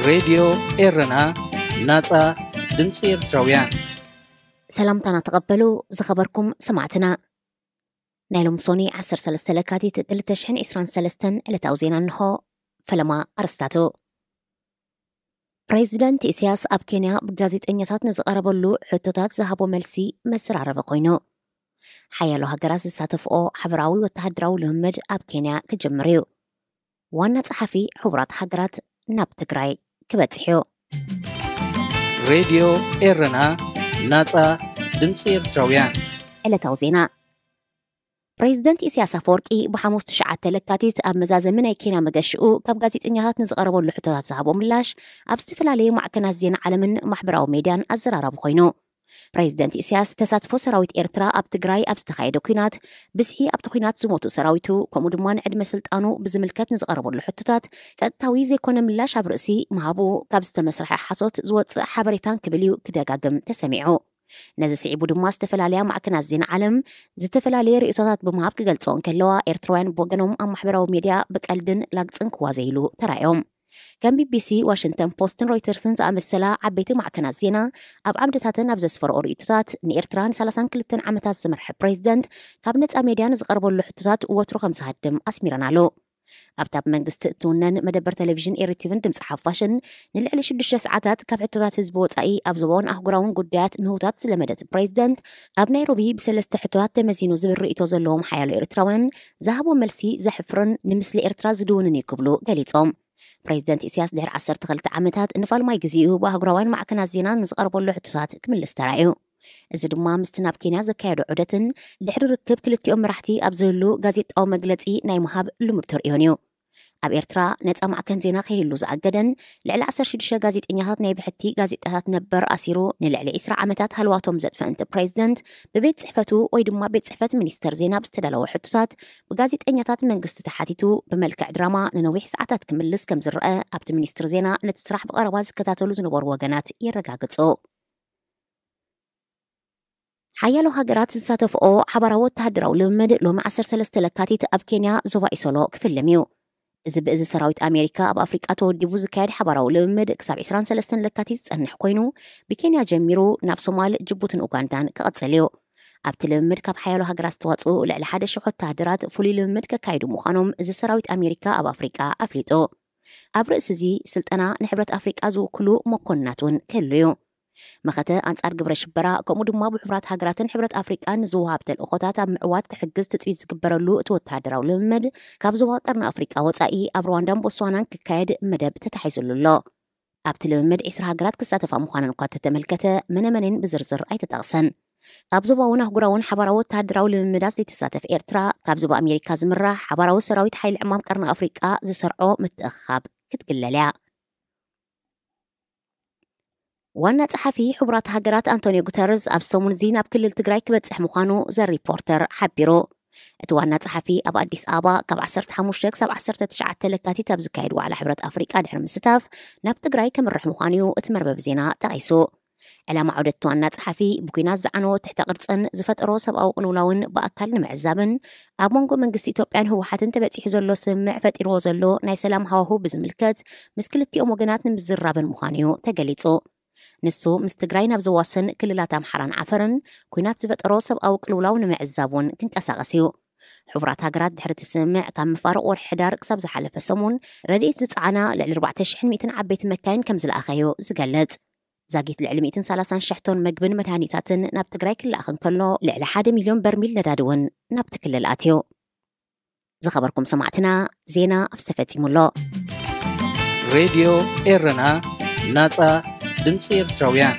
ሬድዮ ኤረና፣ ናጻ ድምጺ ኤርትራውያን። ሰላምታና ተቐበሉ ዝኸበርኩም ሰማዕትና። ናይ ሎም ሶኒ ዓሰርተ ሰለስተ ለካቲት ክልተ ሽሕን ዕስራን ሰለስተን ዕለታዊ ዜና እንሆ። ፈለማ ኣርስታቱ። ፕሬዚደንት ኢሳያስ ኣብ ኬንያ ብጋዜጠኛታት ንዝቐረበሉ ሕቶታት ዝሃቦ መልሲ መዘራረቢ ኮይኑ። ሓያሎ ሃገራት ዝሳተፍኦ ሓበራዊ ወተሃደራዊ ልምምድ ኣብ ኬንያ ክጅምር እዩ። ዋና ጸሓፊ ሕቡራት ሃገራት ናብ ትግራይ ክበጽሕ እዩ። ሬድዮ ኤረና፣ ናጻ ድምጺ ኤርትራውያን። ዕለታዊ ዜና። ፕሬዚደንት ኢሳያስ ኣፈወርቂ ብሓሙስ ትሽዓተ ለካቲት ኣብ መዛዘሚ ናይ ኬንያ መገሽኡ ካብ ጋዜጠኛታት ንዝቐረበሉ ሕቶታት ዝሃቦ ምላሽ ኣብ ዝተፈላለዩ ማዕከናት ዜና ዓለምን ማሕበራዊ ሜድያን ኣዘራራቢ ኮይኑ። ፕሬዚደንት ኢሳያስ ተሳትፎ ሰራዊት ኤርትራ ኣብ ትግራይ ኣብ ዝተኻየደ ኲናት፣ ብዝሒ ኣብቲ ኲናት ዝሞቱ ሰራዊቱ፣ ከምኡ ድማ ንዕድመ ስልጣኑ ብዝምልከት ንዝቐረበሉ ሕቶታት ቀጥታዊ ዘይኮነ ምላሽ ኣብ ርእሲ ምሃቡ ካብ ዝተመስርሐ ሓሶት ዝወጽእ ሓበሬታን ክብል እዩ ክደጋግም ተሰሚዑ። ነዚ ስዒቡ ድማ ዝተፈላለያ ማዕከናት ዜና ዓለም ዝተፈላለየ ርእይቶታት ብምሃብ ክገልጽኦ እንከለዋ፣ ኤርትራውያን ብወገኖም ኣብ ማሕበራዊ ሜድያ ብቀልድን ላግጽን ክዋዘይሉ ተራእዮም። ከም ቢቢሲ፣ ዋሽንግተን ፖስትን ሮይተርስን ዝኣመሰላ ዓበይቲ ማዕከናት ዜና ኣብ ዓምድታተን ኣብ ዘስፈርኦ ርእይቶታት፣ ንኤርትራ ንሰላሳን ክልተን ዓመታት ዝመርሐ ፕሬዚደንት ካብ ነጻ ሜድያ ንዝቐርበሉ ሕቶታት ወትሩ ከም ዝሃድም ኣስሚረን ኣሎ። ኣብታ ብመንግስቲ እትውነን መደበር ቴሌቪዥን ኤሪቲቪን ድምፂ ሓፋሽን ንልዕሊ ሽዱሽተ ሰዓታት ካብ ሕቶታት ህዝቢ ወፃኢ ኣብ ዞባውን ኣህጉራውን ጉዳያት ምህውታት ዝለመደት ፕሬዚደንት፣ ኣብ ናይሮቢ ብሰለስተ ሕቶታት ተመዚኑ ዝብል ርእይቶ ዘለዎም ሓያሎ ኤርትራውያን ዝሃቦ መልሲ ዘሕፍርን ንምስሊ ኤርትራ ዝድውንን እዩ ክብሉ ገሊጾም። ፕሬዚደንት ኢሳያስ ድሕሪ ዓሰርተ ክልተ ዓመታት ንፋልማይ ግዜኡ ብኣህጉራውያን ማዕከናት ዜና ንዝቐርበሉ ሕቶታት ክምልስ ተራእዩ። እዚ ድማ ምስቲ ናብ ኬንያ ዘካየዶ ዑደትን ድሕሪ ርክብ ክልቲኦም መራሕቲ ኣብ ዝህሉ ጋዜጣዊ መግለጺ ናይ ምሃብ ልሙድ ተርእዮን እዩ። ኣብ ኤርትራ ነጻ ማዕከን ዜና ከይህሉ ዝኣገደን ልዕሊ ዓሰርተ ሽዱሽተ ጋዜጠኛታት ናይ ብሕቲ ጋዜጣታት ነበር ኣሲሩ ንልዕሊ ዕስራ ዓመታት ሃልዋቶም ዘጥፈእንቲ ፕሬዚደንት፣ ብቤት ጽሕፈቱ ወይ ድማ ቤት ጽሕፈት ሚኒስተር ዜና ብዝተዳለወ ሕቶታት ብጋዜጠኛታት መንግስቲ ተሓቲቱ ብመልክዕ ድራማ ንነዊሕ ሰዓታት ክምልስ ከም ዝረአ ኣብቲ ሚኒስትሪ ዜና ነቲ ስራሕ ብቐረባ ዝከታተሉ ዝነበሩ ወገናት የረጋግጹ። ሓያሎ ሃገራት ዝሳተፍኦ ሓባራዊ ወተሃደራዊ ልምምድ ሎሚ ዓሰርተ ሰለስተ ለካቲት ኣብ ኬንያ ዞባ ኢሶሎ ክፍልም እዩ። እዚ ብእዚ ሰራዊት ኣሜሪካ ኣብ ኣፍሪቃ ተወዲቡ ዝካየድ ሓባራዊ ልምምድ ክሳብ ዕስራን ሰለስተን ለካቲት ዝጸንሕ ኮይኑ፣ ብኬንያ ጀሚሩ ናብ ሶማል፣ ጅቡትን ኡጋንዳን ክቐጽል እዩ። ኣብቲ ልምምድ ካብ ሓያሎ ሃገራት ዝተዋጽኡ ልዕሊ ሓደ ሽሕ ወተሃደራት ፍሉይ ልምምድ ከካይዱ ምዃኖም እዚ ሰራዊት ኣሜሪካ ኣብ ኣፍሪቃ ኣፍሊጡ። ኣብ ርእሲ እዚ ስልጠና ንሕብረት ኣፍሪቃ ዝውክሉ መኮንናት እውን ክህሉ እዩ። መኸተ ኣንጻር ግብረ ሽበራ፣ ከምኡ ድማ ብሕቡራት ሃገራትን ሕብረት ኣፍሪቃን ዝወሃብ ተልእኾታት ኣብ ምዕዋት ክሕግዝ ትጽቢት ዝግበረሉ እቲ ወተሃደራዊ ልምምድ፣ ካብ ዞባ ቀርኒ ኣፍሪቃ ወጻኢ ኣብ ሩዋንዳን ቦትስዋናን ክካየድ መደብ ተታሒዙሉ ኣሎ። ኣብቲ ልምምድ ዕስራ ሃገራት ክሳተፋ ምዃነን እኳ እንተተመልከተ፣ መነመኔን ብዝርዝር ኣይተጠቕሰን። ካብ ዞባውን ኣህጉራውን ሓባራዊ ወተሃደራዊ ልምምዳት ዘይትሳተፍ ኤርትራ፣ ካብ ዞባ ኣሜሪካ ዝምራሕ ሓባራዊ ሰራዊት ሓይሊ ዕማም ቀርኒ ኣፍሪቃ ዝሰርዖ ምትእኽኻብ ክትግለል እያ። ዋና ጸሓፊ ሕቡራት ሃገራት ኣንቶኒዮ ጉተርዝ ኣብ ሰሙን እዚ ናብ ክልል ትግራይ ክበጽሕ ምዃኑ ዘ ሪፖርተር ሓቢሩ። እቲ ዋና ጸሓፊ ኣብ ኣዲስ ኣበባ ካብ ዓሰርተ ሓሙሽተ ክሳብ ዓሰርተ ትሽዓተ ለካቲት ኣብ ዝካየድ ዋዕላ ሕብረት ኣፍሪቃ ድሕሪ ምስታፍ፣ ናብ ትግራይ ከምርሕ ምዃኑ እዩ እቲ መርበብ ዜና ጠቒሱ። ዕላማ ዑደት ዋና ጸሓፊ ብኲናት ዝዓነወ ትሕተ ቅርጽን ዝፈጠሮ ሰብኣዊ ቅልውላውን ብኣካል ንምዕዛብን፣ ኣብ መንጎ መንግስቲ ኢትዮጵያን ህወሓትን ተበጺሑ ዘሎ ስምምዕ ፈጢርዎ ዘሎ ናይ ሰላም ሃዋሁ ብዝምልከት ምስ ክልቲኦም ወገናት ንምዝራብን ምዃኑ እዩ ተገሊጹ። ንሱ ምስ ትግራይ ናብ ዘዋስን ክልላት ኣምሓራን ዓፈርን ኲናት ዝፈጠሮ ሰብኣዊ ቅልውላው ንምዕዛብ እውን ክንቀሳቐስ እዩ። ሕቡራት ሃገራት ድሕሪ እቲ ስምምዕ ካብ መፋርቕ ወርሒ ሕዳር ክሳብ ዝሓለፈ ሰሙን ረድኤት ዝጸዓና ልዕሊ ኣርባዕተ ሽሕን ሚእትን ዓበይቲ መካይን ከም ዝለኣኸ እዩ ዝገልጽ። ዛጊት ልዕሊ ሚእትን ሰላሳን ሽሕ ቶን መግብን መድሃኒታትን ናብ ትግራይ ክለኣኽ እንከሎ፣ ልዕሊ ሓደ ሚልዮን በርሚል ነዳዲ እውን ናብቲ ክልል ኣትዩ። ዝኸበርኩም ሰማዕትና፣ ዜና ኣብዚ ተፈጺሙ ኣሎ። ሬድዮ ኤረና፣ ናጻ ድምጺ ኤርትራውያን።